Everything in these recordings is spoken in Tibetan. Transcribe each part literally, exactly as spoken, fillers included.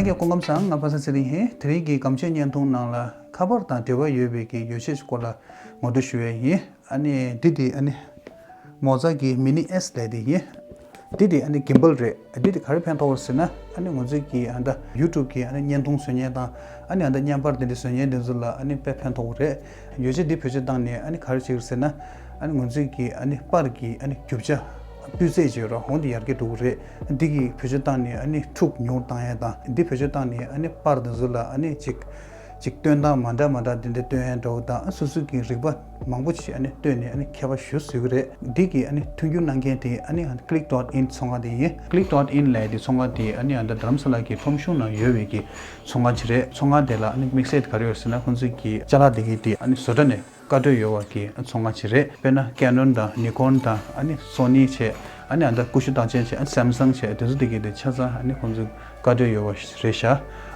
ལྷན་རྒྱས་སྐུ་ཁམས་བཟང་། ང་པ་སངས་ཚེ་རིང་ཡིན། དེ་རིང་གི་སྒམ་ཆས་བརྙན་ཐུང་ནང་ལ་ཁ་པར་དང་འབྲེལ་བ་ཡོད་པའི་གི་ཡོ་བྱད་ཀྱི་སྐོར་ལ་ངོ་སྤྲོད་ཞུ་ཡས་ཡིན། ཨ་ནི་འདི་དེ་ཨ་ནི་མོ་ཛ་གི་མི་ནི་ཨེས་ལབ་དེ་ཡིན། འདི་དེ་ཨ་ནི་གིམ་བལ་རེད། འདི་དེ་ག་རེ་ཕན་ཐོགས་རེད་ཟེར་ན། ཨ་ནི་ང་ཚོའི་གི་ཨ་ད་ཡུ་ཊུབ་གི་ཨ་ནི་བརྙན་ཐུང་བཟོ་མཁན་དང་། ཨ་ནི་ཨ་ད་བརྙན་པར་དེ་འདྲ་བཟོ་མཁན་དེ་ཚོ་ལ་ཨ་ནི་དཔེ་ཕན་ཐོགས་རེད། ཡོ་བྱད་འདི་བེད་སྤྱོད་བཏང་ནས་ཨ་ནི་ག་རེ་བྱེད་ཀྱི་རེད་ཟེར་ན། ཨ་ནི་ང་ཚོའི་གི་ཨ་ནི་པར་གི་ཨ་ནི་རྒྱུ་ཆ་སྤུས་ཚད་བྱེད་རོགས་འོང་དེ་ཡར་རྒྱས་འགྲོ་གི་རེད། འདི་གི་བེད་སྤྱོད་བཏང་ནས་ཨ་ནི་འཁྲུག་ཉུང་བཏང་ཡས་དང་། འདི་བེད་སྤྱོད་བཏང་ནས་ཨ་ནི་པར་དེ་ཚོ་ལ་ཨ་ནི་ཅིག་ཅིག་སྟོན་སྟངས་མ་འདྲ་མ་འདྲ་དེ་འདྲ་སྟོན་ཡས་འགྲོ་གི་དང་། སོ་སོ་གི་རིག་པ་མང་པོ་ཞིག་ཨ་ནི་བཏོན་ནས་ཨ་ནི་མཁས་པ་ཞེ་པོ་བཟོ་གི་རེད། འདི་གི་ཨ་ནི་མཐུན་འགྱུར་གནང་མཁན་དེ་ཨ་ནི་click dot in ཚོང་ཁང་དེ་ཡིན། click dot in ལབ་དེ་ཚོང་ཁང་དེ་ཨ་ནི་ཨ་ད་རྡ་རམ་ས་ལ་གི་ཁྲོམ་གཞུང་ནང་ཡོད་པའི་གི་ཚོང་ཁང་ཅིག་རེད། ཚོང་ཁང་དེ་ལ་ཨ་ནི་དམིགས་བསལ་ག་རེ་ཡོད་ཟེར་ན། ཁོང་ཚོའི་གི་ཅ་ལག་དེ་གི་དེ་ཨ་ནི་བཟོ་གྲྭ་ནས་བཀའ་འཁྲོལ་ཡོད་པ་གི་ཚོང་ཁང་ཅིག་རེད། དཔེར་ན་Canon དང་Nikon དང་ཨ་ནི་Sony བྱས། ཨ་ནི་ཨ་ད་ཀུ་ཤུ་རྟགས་ཅན་བྱས། ཨ་ནི་Samsung བྱས། དེ་ཚོ་དེ་གི་དེ་ཆ་ཚང་ཨ་ནི་ཁོང་ཚོའི་བཀའ་འཁྲོལ་ཡོད་པ་རེད་ཤག་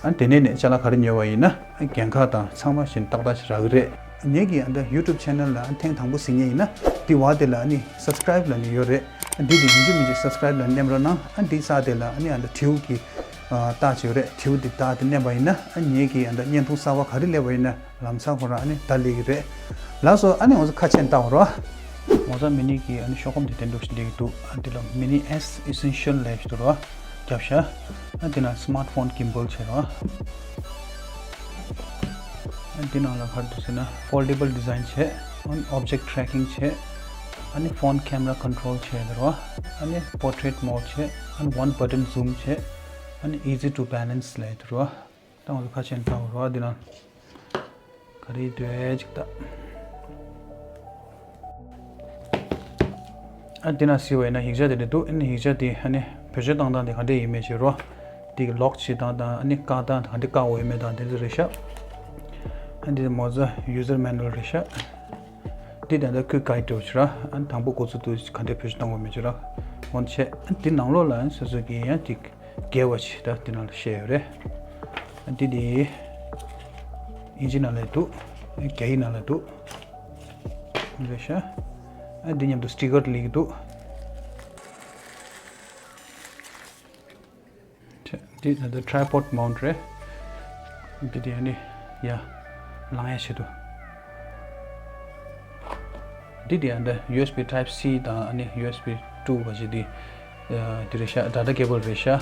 ཨ་ནི་དེ་ནས་ནས་ཅ་ལག་ག་རེ་ཉོས་པ་ཡིན་ན་ཨ་འགན་ཁག་དང་ཚང་མ་བཞིན་ཏག་ཏག་ཅིག་རག་གི་རེད། ངེད་ཀྱི་ཨ་ད་YouTube channel ལ་ཨ་ཐེངས་དང་པོ་གཟིགས་མཁན་ཡིན་ན། དེ་བ་དེ་ལ་ཨ་ནི་subscribe ལབ་ནས་ཡོད་རེད། ཨ་འདི་དེ་ཡིན་གཅིག་མིན་གཅིག་subscribe ལ་མནན་རོགས་གནང་། ཨ་འདི་ས་དེ་ལ་ཨ་ནི་ཨ་ད་དྲིའུ་གི་ཨ་རྟགས་ཅིག་ཡོད་རེད། དྲིའུ་དེ་རྟགས་དེ་མནན་པ་ཡིན་ན། ཨ་ངེད་ཀྱི་ཨ་ད་བརྙན་ཐུང་གསར་པ་ག་རེ་སླེབས་པ་ཡིན་ན་ལམ་སང་ཁོ་རང་ཨ་ནི་ད་སླེབས་ཀྱི་རེད། ལགས་སོ། ཨ་ནི་ང་ཚོ་ཁ་ཕྱེ་ནས་ལྟ་བ་རོགས། ང་ཚོ་མི་ནི་གི་ཨ་ནི་ཤོག་སྒམ་དེ་དེ་འདྲ་ཞིག་སླེབས་ཀྱི་འདུག་ཨ་འདི་ལ་མི་ནི་ཨེས་ཨི་སེན་ཤལ་ལབ་ཞིག་འདུག་རོགས། རྒྱབ་ཤ། ཨ་འདི་ན་སི་མཱར་ཊི་ཕོན་གིམ་བལ་བྱས་རོགས། ཨ་འདི་ནང་ལ་ག་རེ་འདུག་ཟེར་ན། foldable design བྱས། ཨ་ནི་object tracking བྱས། ཨ་ནི་phone camera control བྱས་འདུག་རོགས། ཨ་ནི་portrait mode བྱས། ཨ་ནི་one button zoom བྱས། ཨ་ནི་easy to balance ལབ་འདུག་རོགས། ད་ང་ཚོ་ཁ་ཕྱེ་ནས་ལྟ་བ་རོགས། འདི་ན་ག་རེ་འདུག་ཅིག་ལྟ། ཨ་འདི་ན་གཟིགས་པ་ཡིན་ན་ཡིག་ཆ་དེ་འདྲ་འདུག་ཨ་ནི་ཡིག་ཆ་དེ་ཨ་ནི་བེད་སྤྱོད་བཏང་སྟངས་དེ་ག་འདྲ་ཡིན་མིན་ཅིག་རོགས། དེ་གི་ལོག་བྱེད་སྟངས་དང་། ཨ་ནི་བཀག་སྟངས་དེ་ག་འདྲ་བཀག་དགོས་ཡོད་མེད་དང་དེ་ཚོ་རེད་ཤག་ཨ་འདི་མོ་ཛ་user manual རེད་ཤག་འདི་ད་ལྟ་quick guide འདྲ་བོ་ཅིག་ར། ཨ་ནི་དང་པོ་འགོ་ཚུགས་དུས་ག་འདྲ་བེད་སྤྱོད་གཏོང་དགོས་མིན་ཅིག་ར། འོ་ན་བྱས། ཨ་འདི་ནང་ལོགས་ལ་ཨ་ནི་སོ་སོ་གི་ཡང་ཅིག་རྒྱས་པ་ཞིག་ད་འདི་ནང་ལ་བཤད་ཡོད་རེད། ཨ་འདི་དེ་ཨིན་ཇི་ནང་ལ་འདུག་རྒྱ་ཡིག་ནང་ལ་འདུག་རེད་ཤག་ཨ་འདི་མཉམ་དུ་སི་ཊི་ཀར་སླེབས་ཀྱི་འདུག་འདི་ད་ལྟ་tripod mount རེད། འདི་དེ་ཨ་ནི་ཡ་ལངས་ཡ་ཆེད་དུ། འདི་དེ་ཨ་ནི་ཡུ་ཨེས་བི་Type C དང་ཨ་ནི་ཡུ་ཨེས་བི two ག་ཅིག་འདི་ཨ་འདི་རེད་ཤག data cable རེད་ཤག་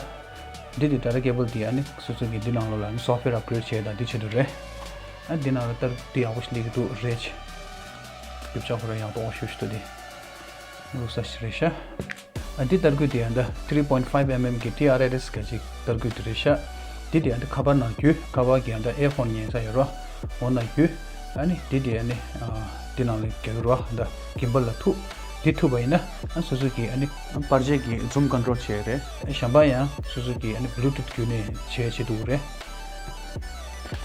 འདི་དེ་data cable འདི་ཨ་ནི་སོ་སོ་གི་འདི་ནང་ལོགས་ལ་ཨ་ནི་software upgrade བྱས་དང་འདི་ཆེད་དུ་རེད། ཨ་འདི་ནང་ལ་ལྟར་འདི་ཡག་པོ་ཞིག་སླེབས་ཀྱི་འདུག་རེད། རྒྱུ་ཆ་ཁོ་རང་ཡག་ཏོག་ཞེ་པོ་ཞིག་འདུག་འདི་བླུགས་ས་ཞིག་རེད་ཤག་ཨ་འདི་ཏར་སྐུད་དེ་ཡང་ད་three point five mm གི་ཊི་ཨར་ཨེལ་ཨེས་ག་ཅིག་ཏར་སྐུད་དེ་རེད་ཤག་འདི་དེ་ཡང་ད་ཁ་པར་ནང་བརྒྱུད། ཁ་པར་གི་ཡང་ད་ཨེར་ཕོན་ཉན་ས་ཡོད་རོ། འོ་ན་བརྒྱུད། ཨ་ནི་འདི་དེ་ཨ་ནི་ཨ་འདི་ནང་ལ་རྒྱག་གི་རོ། ད་གིམ་བལ་ལ་ཐུག་འདི་ཐུག་པ་ཡིན་ན་ཨ་སོ་སོ་གི་ཨ་ནི་པར་ཆས་ཀྱི་zoom control བྱེད་ཡ་རེད། གཞན་པ་ཡང་སོ་སོ་གི་ཨ་ནི་Bluetooth བརྒྱུད་ནས་བྱེད་བྱེད་ཐུབ་ཀྱི་རེད།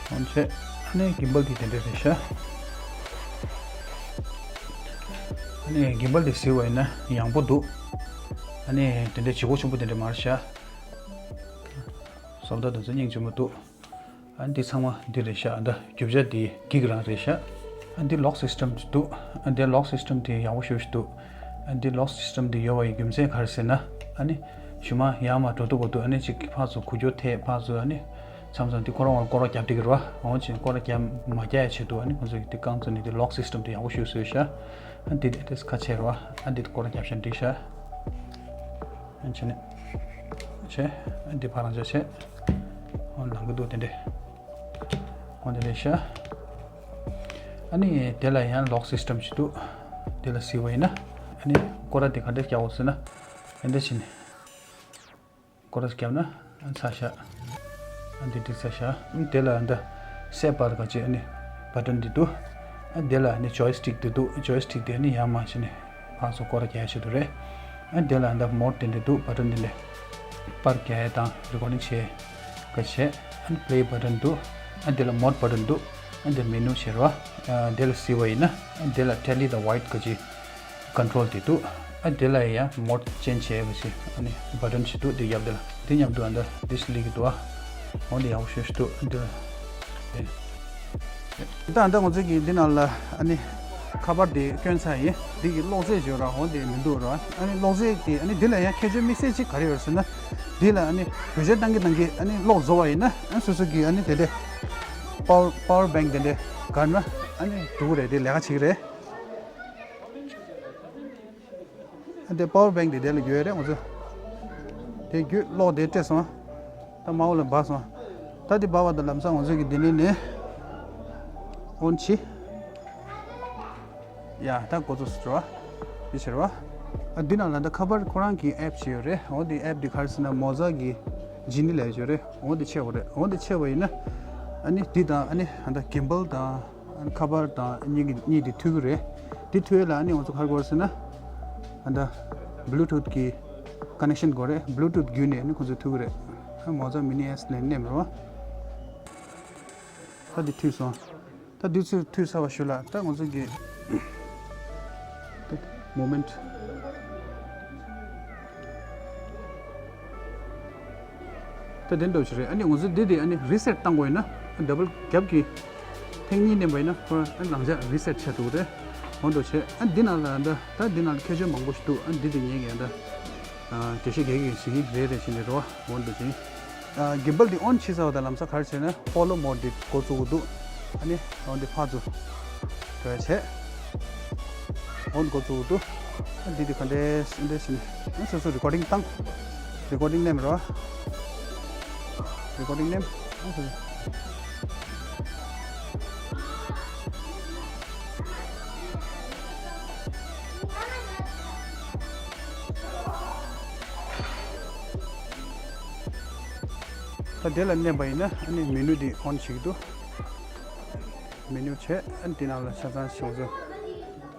འོན་ཆེ། ཨ་ནི་གིམ་བལ་དེ་དེ་འདྲ་རེད་ཤག་ཨ་ནི་གིམ་བལ་དེ་གཟིགས་པ་ཡིན་ན་ཡང་པོ་འདུག་ཨ་ནི་དེ་འདྲའི་བྱེད་སྒོ་ཆེན་པོ་དེ་འདྲ་མ་རེད་ཤག་བཟོ་ལྟ་དེ་ཚོ་སྙིང་རྗེ་མོ་འདུག་ཨ་འདི་ཚང་མ་འདི་རེད་ཤག་ཨ་ད་རྒྱུ་ཆ་འདི་གིག་རང་རེད་ཤག་ཨ་འདི་lock system འདུག་ཨ་འདི་lock system དེ་ཡག་པོ་ཞེ་པོ་ཞིག་འདུག་ཨ་འདི་lock system དེ་ཡོད་པ་ཡི་རྒྱུ་མཚན་ག་རེ་ཟེར་ན། ཨ་ནི་གཞུག་མ་ཡར་མར་འགྲོ་དུས་བར་དུ་ཨ་ནི་ཅིག་ཕར་ཚུར་འགུལ་སྐྱོད་ཐེབས། ཕར་ཚུར་ཨ་ནི་མཚམས་མཚམས་འདི་ཁོ་རང་ངོ་སྐོར་ར་རྒྱབ་བསྡད་ཀྱི་རེད་བ། འོ་ཅིག་སྐོར་ར་རྒྱབ་མ་རྒྱག་ཡ་ཆེད་དུ་ཨ་ནི་ཁོ་ཚོས་འདི་རྐང་བཙུགས་ནས་འདི་lock system དེ་ཡག་པོ་ཞེ་པོ་བཟོས་ཤག་ཨ་འདི་ཨ་ཏིས་ཁ་ཕྱེ་རེད་བ། ཨ་འདི་སྐོར་ར་རྒྱབ་ཤག་འགྲིག་ཤག་ཨ་བྱས་ནས་བྱས། ཨ་འདི་ཕར་རང་འཇགས་བྱས། འོ་ལངས་ཀྱི་འདུག་དེ་འདྲས། འོ་དེ་རེད་ཤག་ཨ་ནི་དེ་ལ་ཡང་lock system ཞིག་འདུག་དེ་ལ་གཟིགས་པ་ཡིན་ན་ཨ་ནི་སྐོར་ར་དེ་ག་འདྲས་རྒྱག་དགོས་ཟེར་ན། དེ་འདྲས་བྱས་ནས་སྐོར་ར་རྒྱབ་ན་ཨ་ཚར་ཤག་ཨ་འདི་འགྲིག་ཚར་ཤག་ཨ་དེ་ལ་ཨ་ད་set bar ག་ཅིག་ཨ་ནི་button འདི་འདུག་ཨ་དེ་ལ་ཨ་ནི་joystick འདི་འདུག joystick དེ་ཨ་ནི་ཡར་མར་བྱས་ནས་ཕར་ཚུར་སྐོར་ར་རྒྱག་ཡ་ཆེད་དུ་རེད། ཨ་དེ་ལ་ཨ་ད་mode དེ་འདྲས་འདུག button འདི་འདྲས། པར་རྒྱག་ཡ་དང་recording བྱེད་ག་བྱེད། ཨ་play button འདུག་ཨ་དེ་ལ་mode button འདུག་ཨ་དེ་menu བྱེད་རོགས། ཨ་དེ་ལ་གཟིགས་པ་ཡིན་ན་ཨ་དེ་ལ tele དང wide ག་ཅིག control དེ་འདུག་ཨ་དེ་ལ་ཡང་mode change བྱེད་ག་ཅིག་ཨ་ནི་button ཞིག་འདུག་དེ་རྒྱབ་དེ་ལ། དེ་མཉམ་དུ་ཨ་ད་འདི་ཞིག་སླེབས་ཀྱི་འདུག་ཨ་འོ་འདི་ཡག་པོ་ཞེ་པོ་ཞིག་འདུག་ཨ་འདི་ལ། ད་ཨ་ད་ང་ཚོ་གི་འདི་ནང་ལ་ཨ་ནི་ ཁ་པར་དེ་བསྐྱོན་ཚར་ཡིན། འདི་གི་གློག་རྫས་བརྗོད་ར་འོ་དེ་མི་འདུག་ར། ཨ་ནི་གློག་རྫས་དེ་ཨ་ནི་འདི་ལ་ཡང་ཁྱད་ཆོས་དམིགས་བསལ་གཅིག་ག་རེ་ཡོད་ཟེར་ན། འདི་ལ་ཨ་ནི་བེད་སྤྱོད་བཏང་གི་བཏང་གི་ཨ་ནི་གློག་རྫོགས་པ་ཡིན་ན་ཨ་སོ་སོ་གི་ཨ་ནི་དེ་འདྲས་པ་ཝར་པ་ཝར་བེང་དེ་འདྲས་ག་ན་ཨ་ནི་འགྲོ་གི་རེད། དེ་ལས་ཀ་བྱེད་ཀྱི་རེད། ཨ་དེ་པ་ཝར་བེང་དེ་དེ་ལ་ཡོད་རེད་ང་ཚོ། དེ་བརྒྱུད་གློག་དེ་སྤྲད་སོང་། ད་མའོ་ལ་འབར་སོང་། ད་དེ་འབར་བ་དང་ལམ་སང་ང་ཚོ་གི་དེ་ནས་ནས་ཨོན་བྱེད། ཡ་ད་འགོ་ཚུགས་སུ་འགྲོ་བ། དེ་ཕྱིར་བ། ཨ་འདི་ནང་ལ་ད་ཁ་པར་ཁོ་རང་གི་ཨེབ་ཅིག་ཡོད་རེད། འོ་དེ་ཨེབ་དེ་ག་རེ་ཟེར་ན་མོ་ཛ་གི་ཇི་ནི་ལབ་ཡོད་རེད། འོ་དེ་ཆེ་བ་རེད། འོ་དེ་ཆེ་བ་ཡིན་ན་ཨ་ནི་འདི་དང་ཨ་ནི་ཨ་ད་གིམ་བལ་དང་། ཁ་པར་དང་གཉིས་ཀྱི་གཉིས་དེ་མཐུད་ཀྱི་རེད། དེ་མཐུད་ལ་ཨ་ནི་ང་ཚོ་ག་རེ་དགོས་ཟེར་ན། ཨ་ད་Bluetooth་གི་connection་དགོས་རེད། Bluetooth་བརྒྱུད་ནས་ཨ་ནི་ཁོ་ཚོས་མཐུད་ཀྱི་རེད། ཨ་མོ་ཛ་མི་ནི་ཨེབ་ལེན་ནས་མི་རོ། ད་དེ་མཐུད་སོང་། ད་དེ་ཚོས་མཐུད་ཚར་བ་ཞུ་ལ་ད་ང་ཚོ་གི་moment། ད་དེ་འདྲ་ཞིག་རེད། ཨ་ནི་ང་ཚོ་འདི་དེ་ཨ་ནི་རི་སེཊ་བཏང་དགོས་ཡིན་ན་ཨ་ཌབ་བལ་རྒྱབ་ཀྱི་ཐེངས་གཉིས་མནན་པ་ཡིན་ན་ཁོ་རང་ཨ་ནི་རང་འཇགས་རི་སེཊ་བྱས་འདུག་རེད། འོ་འདྲ་བྱས་ཨ་འདི་ནང་ལ་ད་ད་འདི་ནང་ལ་ཁྱད་ཆོས་མང་པོ་ཞིག་འདུག་ཨ་འདི་དེ་ངས་ཀྱང་ད་འགྲེལ་བཤད་རྒྱག་གི་ཞིག་རེད་རེད་བྱས་ནས་རེད་བ། འོ་འདྲ་བྱས། གིམ་བལ་འདི་ཨོན་བྱས་ཚར་བ་དང་ལམ་སང་ག་རེ་བྱས་ན་ཕོ་ལོ་མོཌ་འདི་འགོ་བཙུགས་ཀྱི་འདུག་ཨ་ནི་ཨོན་འདི་ཕར་ཚུར་འགྲོ་ཡ་བྱས། ཨོན་འགོ་བཙུགས་འདུག་ཨ་འདི་འདི་ག་འདྲས་འདྲས་བྱས་ནས་ཨ་སོ་སོ་རི་ཀོར་ཌིང་བཏང་། རི་ཀོར་ཌིང་མནན་རོགས། རི་ཀོར་ཌིང་མནན། ཨ་སོ་སོ། ད་དེ་ལ་མནན་པ་ཡིན་ན་ཨ་ནི་མེ་ནུ་འདི་ཨོན་བྱེད་ཀྱི་འདུག་མེ་ནུ་བྱས་ཨ་ནི་དེ་ནང་ལ་ཆ་ཚང་ཞིག་ཚོ་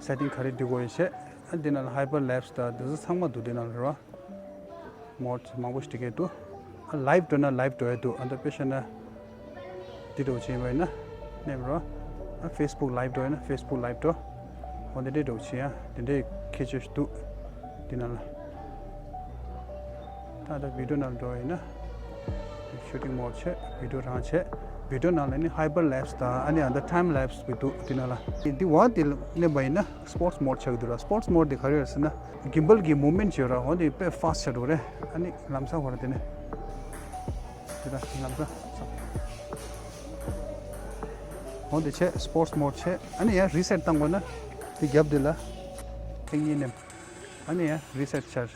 སེ་ཊིང་ག་རེ་འགྲིག་དགོས་ཡོད་བྱས། ཨ་ནི་དེ་ནང་ལ་ཧའི་པར་ལེབས་དང་དེ་ཚོ་ཚང་མ་འདུག་དེ་ནང་ལ་རེད་བ། མོཌ་མང་པོ་ཞིག་འགྲིག་གི་འདུག་ཨ་ལའིབ་འགྲོ་ན་ལའིབ་འགྲོ་ཡ་འདུག་ཨ་ད་དཔེ་བཤད་ན་འདི་འདྲ་བོ་བྱས་པ་ཡིན་ན་མནན་རོགས། ཨ་ཕེ་སི་བུག་ལའིབ་འགྲོ་ཡ་ན་ཕེ་སི་བུག་ལའིབ་འགྲོ། འོ་དེ་འདྲས་འདྲ་བོ་བྱས་ཡ་དེ་འདྲས་ཁྱད་ཆོས་ཤིག་འདུག་དེ་ནང་ལ་ད་ལྟ་བི་ཌིའོ་ནང་འགྲོ་བ་ཡིན་ན། ཤུ་ཊིང་མོཌ་བྱས། བི་ཌིའོ་རང་བྱས། བི་ཌིའོ་ནང་ལ་ནི་ཧའི་པར་ལེབས་དང་ཨ་ནི་ཨ་ད་ཊའིམ་ལེབས་བི་འདུག་དེ་ནང་ལ་འདི་བ་དེ་མནན་པ་ཡིན་ན་སི་པོར་ཊི་སི་མོཌ་ཆགས་ཀྱི་འདུག་ར། སི་པོར་ཊི་སི་མོཌ་དེ་ག་རེ་རེད་ཟེར་ན་གིམ་བལ་གྱི་མུབ་མེནཊ་བྱེད་ར། འོ་དེ་དཔེ་ཕ་སི་ཊི་ཆགས་འགྲོ་རེད། ཨ་ནི་ལམ་སང་ཧོ་ར་དེ་ནི་དེ་ད་ལམ་སང་འོ་དེ་བྱས་སི་པོར་ཊི་སི་མོཌ་བྱས། ཨ་ནི་ཡང་རི་སེཊ་བཏང་དགོས་ན་དེ་རྒྱབ་དེ་ལ་ཐེངས་གཉིས་མནན། ཨ་ནི་ཡང་རི་སེཊ་ཆགས།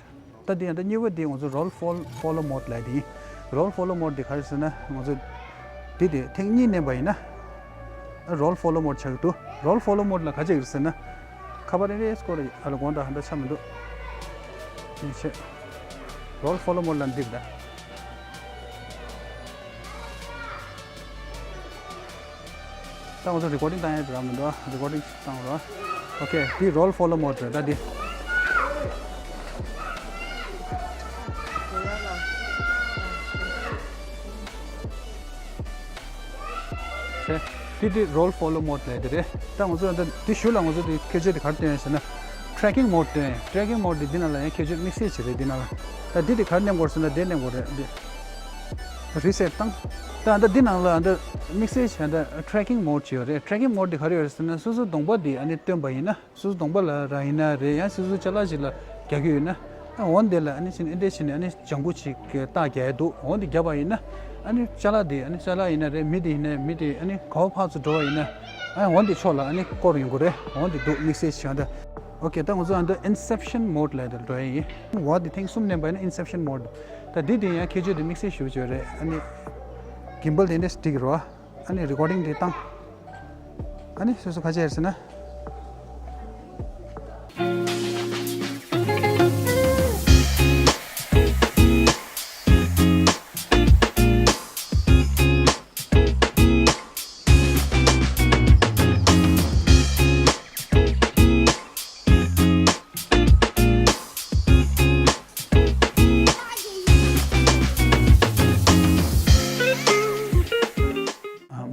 ད་དེ་ཡང་ད་གཉིས་པ་དེ་ང་ཚོ་རོལ་ཕོ་ཕོ་ལོ་མོཌ་ལབ་དེ་ཡིན། རོལ་ཕོ་ལོ་མོཌ་དེ་ག་རེ་ཟེར་ན་ང་ཚོ་དེ་དེ་ཐེངས་གཉིས་མནན་པ་ཡིན་ན་རོལ་ཕོ་ལོ་མོཌ་ཆགས་ཀྱི་འདུག་རོལ་ཕོ་ལོ་མོཌ་ལ་ག་ཅིག་རེད་ཟེར་ན། ཁ་པར་རེ་རེ་སྐོར་ཨ་ལ་དགོངས་དག་ཧ་འདྲ་ཆ་མི་འདུག་དེ་བྱས་རོལ་ཕོ་ལོ་མོཌ་ལ་འདིར་ད། ད་ང་ཚོ་རི་ཀོར་ཌིང་བཏང་ཡས་རག་མི་འདུག་རི་ཀོར་ཌིང་བཏང་རོགས། ཨོ་ཁེ། འདི་རོལ་ཕོ་ལོ་མོཌ་རེད་ད་འདི། ཁེ། འདི་འདི་རོལ་ཕོ་ལོ་མོཌ་ལབ་དེ་རེད། ད་ང་ཚོ་ད་འདི་གཞུག་ལ་ང་ཚོ་འདི་ཁྱད་ཆོས་དེ་ག་རེ་སྟོན་ཡོད་ཟེར་ན། ཊེ་རེ་ཀིང་མོཌ་སྟོན། ཊེ་རེ་ཀིང་མོཌ་འདི་འདི་ནང་ལ་ཡང་ཁྱད་ཆོས་དམིགས་བསལ་ཅིག་རེད། འདི་ནང་ལ་ད་འདི་དེ་ག་རེ་མནན་དགོས་ཟེར་ན་འདི་མནན་དགོས་རེད་འདི། རི་སེཊ་བཏང་། ད་ད་འདི་ནང་ལ་ད་དམིགས་བསལ་བྱས་ད་ཊེ་རེ་ཀིང་མོཌ་ཅིག་ཡོད་རེད། ཊེ་རེ་ཀིང་མོཌ་འདི་ག་རེ་ཡོད་རེད་ཟེར་ན་སོ་སོ་གདོང་པ་འདི་ཨ་ནི་སྟོན་པ་ཡིན་ན་སོ་སོ་གདོང་པ་ལ་རག་ཡིན་ན་རེད། ཡང་སོ་སོ་ཅ་ལག་ཅིག་ལ་རྒྱག་གི་ཡོད་ན་ཨ་འོ་འདི་ལ་ཨ་ནི་ཕྱིན་ཨེ་འདྲས་བྱས་ནས་ཨ་ནི་ལྗང་གུ་ཅིག་རྟགས་རྒྱག་ཡ་འདུག་འོ་འདི་རྒྱབ་པ་ཡིན་ན་ཨ་ནི་ཅ་ལག་འདི་ཨ་ནི་ཅ་ལག་ཡིན་ན་རེད། མི་འདི་ཡིན་ན་མི་འདི་ཨ་ནི་ག་བ་ཕར་ཚུར་འགྲོ་བ་ཡིན་ན་ཨ་འོ་འདི་ཕྱོགས་ལ་ཨ་ནི་སྐོར་ཡོང་གི་རེད། འོ་འདི་འདུག་དམིགས་བསལ་བྱས་ད། ཨོ་ཁེ། ད་ང་ཚོ་ཨ་འདི་ཨིན་སེབ་ཤན་མོཌ་ལབ་དེ་འགྲོ་ཡ་ཡིན། འོ་འདི་ཐེངས་གསུམ་མནན་པ་ཡིན་ན་ཨིན་སེབ་ཤན་མོཌ། ད་འདི་དེ་ཡང་ཁྱད་ཆོས་དེ་དམིགས་བསལ་ཞེ་པོ་ཅིག་ཡོད་རེད། ཨ་ནི་གིམ་བལ་དེ་འདྲས་སྒྲིག་རོགས། ཨ་ནི་རི་ཀོར་ཌིང་དེ་བཏང་། ཨ་ནི་སོ་སོ་ཁ་ཆེ་ཡར་ཟེར་ན།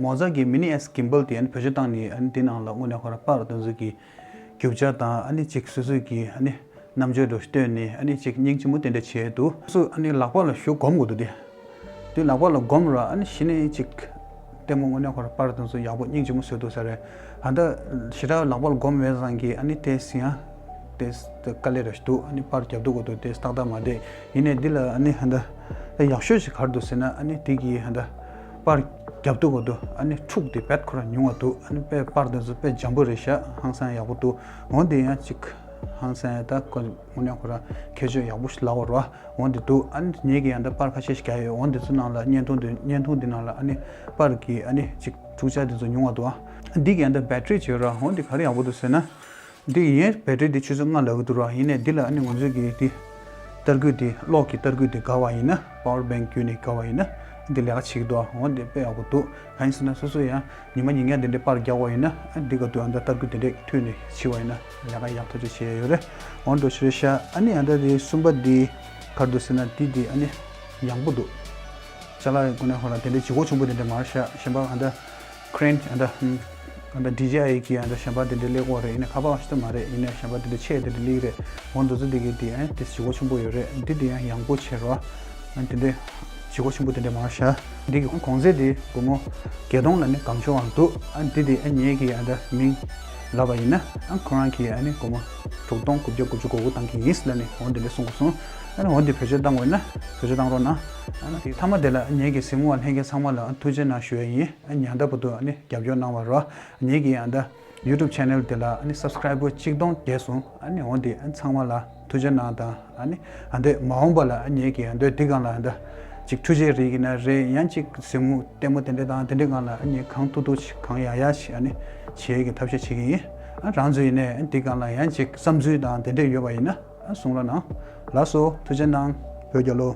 མོ་ཛ་གི་མི་ནི་ཨེས་གིམ་བལ་དེ་ཨ་ནི་བེད་སྤྱོད་བཏང་ནས་ཨ་ནི་དེ་ནང་ལ་དངོས་གནས་ཁོ་རང་པར་དེ་ཚོ་གི་རྒྱུ་ཆ་དང་ཨ་ནི་ཅིག་སོ་སོའི་གི་ཨ་ནི་རྣམ་དཔྱོད་འདྲ་བཏོན་ནས་ཨ་ནི་ཅིག་སྙིང་རྗེ་མོ་དེ་འདྲ་བྱས་འདུག་སོ་སོ་ཨ་ནི་ལག་པ་ལ་ཞུ་སྒོམ་དགོས་འདུག་དེ། དེ་ལག་པ་ལ་སྒོམ་ར་ཨ་ནི་གཞི་ནས་ཅིག་ལྟད་མོ་དངོས་གནས་ཁོ་རང་པར་དེ་ཚོ་ཡག་པོ་སྙིང་རྗེ་མོ་བཟོས་འདུག་ས་རེད། ད་ལྟ་ཞེ་དྲག་ལག་པ་ལ་སྒོམ་མེད་ཙང་གི་ཨ་ནི་དེ་སྲིད་ཡང་དེ་དཀའ་ལས་ར་ཞིག་འདུག་ཨ་ནི་པར་རྒྱབ་ཐུབ་དགོས་འདུག་དེ་ཏག་ཏག་མ་བསྡད་ཡིན་ནའི་འདི་ལ་ཨ་ནི་ད་ལྟ་ཡག་ཤོས་ཤིག་ག་རེ་འདུག་ཟེར་ན། ཨ་ནི་དེ་གི་ད་ལྟ་པར་རྒྱབ་ཐུབ་དགོས་འདུག་ཨ་ནི་འཁྲུག་དེ་བེད་ཁོ་རང་ཉུང་བ་འདུག་ཨ་ནི་དཔེ་པར་དེ་ཚོ་དཔེ་འཇམ་པོ་རེད་ཤག་ཧང་སང་ཡག་པོ་འདུག་འོ་དེ་ཡང་ཅིག་ཧང་སང་ཡ་ད་དངོས་གནས་ཁོ་རང་ཁྱད་ཆོས་ཡག་པོ་ཞིག་ལབ་དགོས་རེད་བ། འོ་འདི་འདུག་ཨ་ནི་ངེད་ཀྱི་ཡང་ད་པར་ཁ་ཤས་ཤིག་རྒྱག་ཡོད། འོ་འདི་ཚོ་ནང་ལ་བརྙན་ཐུང་འདི་བརྙན་ཐུང་འདི་ནང་ལ་ཨ་ནི་པར་གྱི་ཨ་ནི་ཅིག་འཁྲུག་ཆ་འདི་ཚོ་ཉུང་བ་འདུག་ཨ་འདི་གི་ཡང་ད་བེ་ཊི་རི་བྱེད་ར། འོ་འདི་ག་རེ་ཡག་པོ་འདུག་ཟེར་ན། འདི་ཡན་བེ་ཊི་རི་འདི་ཆུ་ཚོད་ལྔ་ལ་འགྲོ་གི་འདུག་ར། ཡིན་ནའི་འདི་ལ་ཨ་ནི་ང་ཚོས་ཀྱི་འདི་ཏར་སྐུད་འདི་གློག་གི་ཏར་སྐུད་འདི་བསྒར་བ་ཡིན་ན། པ་ཝར་བེང་ཀི་བརྒྱུད་ནས་བསྒར་བ་ཡིན་ན་འདི་ལས་ཀ་བྱེད་ཀྱི་འདུག་འོ་འདི་དཔེ་ཡག་པོ་འདུག་གང་ཡིན་ཟེར་ན་སོ་སོ་ཡང་ཉི་མ་ཉིན་ངན་དེ་འདྲའི་པར་རྒྱག་པ་ཡིན་ན། ཨ་འདི་ག་དུས་ཨ་ད་ལྟ་གུ་དེ་འདྲས་མཐུད་ནས་བྱེད་པ་ཡིན་ན་ལས་ཀ་ཡག་ཐག་ཆོད་བྱེད་ཡ་ཡོད་རེད། འོ་འགྲོ་ཤི་རེད་ཤག་ཨ་ནི་ཨ་ད་དེ་གསུམ་པ་འདི་ག་རེ་འདུག་ཟེར་ན། འདི་འདི་ཨ་ནི་ཡང་པོ་འདུག་ཅ་ལག་ཀུན་ནས་ཧོ་ལ་དེ་འདྲའི་ལྗིད་ཁོག་ཆེན་པོ་དེ་འདྲ་མ་རེད་ཤག་གཞན་པ་ཨ་ད་ཁི་རེན་ཨ་ད་ཨ་ད་ཌི་ཇེ་ཨའི་གི་ཨ་ད་གཞན་པ་དེ་འདྲའི་སླེབས་ཀྱི་ཡོད་རེད། ཡིན་ན་ཁ་པར་ཞིག་ད་མ་རེད། ཡིན་ན་གཞན་པ་དེ་འདྲའི་ཆེ་དེ་འདྲ་སླེབས་རེད། འོ་འདུག་ཚོ་འདི་གི་འདི་ཨ་ནི་དེ་ལྗིད་ཁོག་ཆེན་པོ་ཡོད་རེད། འདི་འདི་ཡང་ཡང་པོ་བྱེད་རོགས། ཨ་ནི་དེ་འདྲའི་ལྗིད་ཁོག་ཆེན་པོ་དེ་འདྲ་མ་རེད་ཤག་འདི་གི་གོང་ཚད་དེ་སྒོར་མོ་བརྒྱད་སྟོང་ལ་ནི་གང་ཆོག་འང་འདུག་ཨ་འདི་དེ་ཨ་ངེད་ཀྱི་ཨ་ད་མིང་ལབ་པ་ཡིན་ན། ཨ་ཁོ་རང་གིས་ཨ་ནི་སྒོར་མོ་དྲུག་སྟོང་དགུ་བརྒྱ་དགུ་བཅུ་གོ་དགུ་བཏང་གི་ཡིན་ལབ་ནས་འོ་འདི་འདྲ་གསུང་གི་སོང་། ཨ་ནི་འོ་འདི་བེད་སྤྱོད་བཏང་དགོས་ན་བེད་སྤྱོད་བཏང་རོགས་གནང་། ཨ་ནི་དེ་མཐའ་མ་དེ་ལ་ངེད་ཀྱི་གཟིགས་མོ་བ་ལྷན་རྒྱས་ཚང་མ་ལ་ཨ་ཐུགས་རྗེ་གནང་ཞུ་ཡ་ཡིན། ཨ་ཉན་ད་བར་དུ་ཨ་ནི་རྒྱབ་སྐྱོར་གནང་བ་རོགས། ངེད་ཀྱི་ཨ་ད་ཡུ་ཊུབ་ཆེ་ནལ་དེ་ལ་ཨ་ནི་སབ་སི་ཀ་རའི་བར་གཅིག་སྟོང་བརྒལ་སོང་། ཨ་ནི་འོ་འདི་ཨ་ཚང་མ་ལ་ཐུགས་རྗེ་གནང་དང་། ཨ་ནི་ཨ་འདོད་མ་འོངས་པ་ལ་ཨ་ངེད་ཀྱི་ཨ་འདོད་འདི་སྒང་ལ་ཨ་འདོད་ཅིག་འཕྲུལ་ཆས་རིགས་ཡིན་ན་རེད། ཡང་ཅིག་གཟིགས་མོ་ལྟད་མོ་དེ་འདྲས་དང་དེ་འདྲས་སྒང་ལ་ཨ་ངེད་གང་ཐུབ་ཐུབ་ཅིག་གང་ཡག་ཡག་ཅིག་ཨ་ནི་བྱེད་ཀྱི་ཐབས་ཤེས་བྱེད་ཀྱི་ཡིན། ཨ་རང་ཚོ་ཡིན་ནའི་ཨ་འདི་སྒང་ལ་ཡང་ཅིག་བསམ་ཚུལ་དང་དེ་འདྲས་ཡོད་པ་ཡིན་ན་ཨ་གསུང་རོགས་གནང་། ལགས་སོ། ཐུགས་རྗེ་གནང་། བོད་རྒྱལ་ལོ།